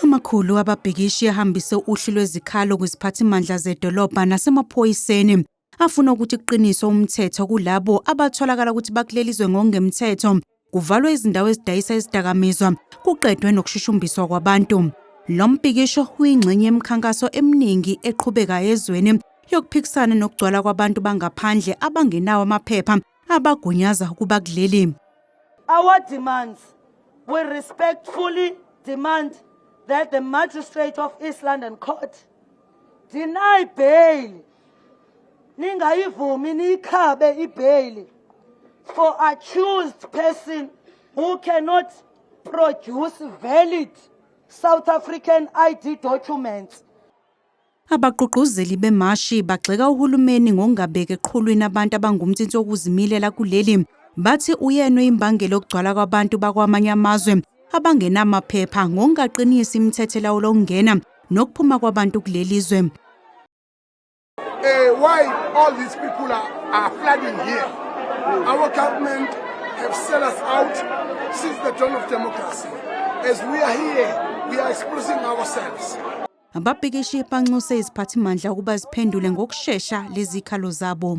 Amakhulu ababhikishi ahambise uhlu lwezikhalo kwiziphathimandla zedolobha nasemaphoyiseni afuna ukuthi kuqiniswe umthetho kulabo abatholakala ukuthi bakuleli zwe ngokungemthetho, kuvalwe izindawo ezidayisa izidakamizwa, kuqedwe nokushushumbiswa kwabantu. Lo mbhikisho uyingxenye yemikhankaso eminingi eqhubeka ezweni yokuphikisana nokugcwala kwabantu bangaphandle abangenawo amaphepha abagunyaza ukuba kuleli. Our demands: we respectfully demand that the magistrate of East London Court deny bail, ningayivumi, niyikhabe ibail for accused person who cannot produce valid South African ID documents. Abagqugquzeli bemashi bagxeka uhulumeni ngokungabeki eqhulwini abantu abangumnsinsi wokuzimilela kuleli. Bathi uyena imbangela yokugcwala kwabantu bakwamanye amazwe abangenamaphepha ngokungaqinisi imithetho elawula ukungena nokuphuma kwabantu kuleli zwe. Why all these people are flooding here. Our government have sell us out since the dawn of democracy. As we are here, we are expressing ourselves. Ababhikishi banxuse iziphathimandla ukuba ziphendule ngokushesha lezi zikhalo zabo.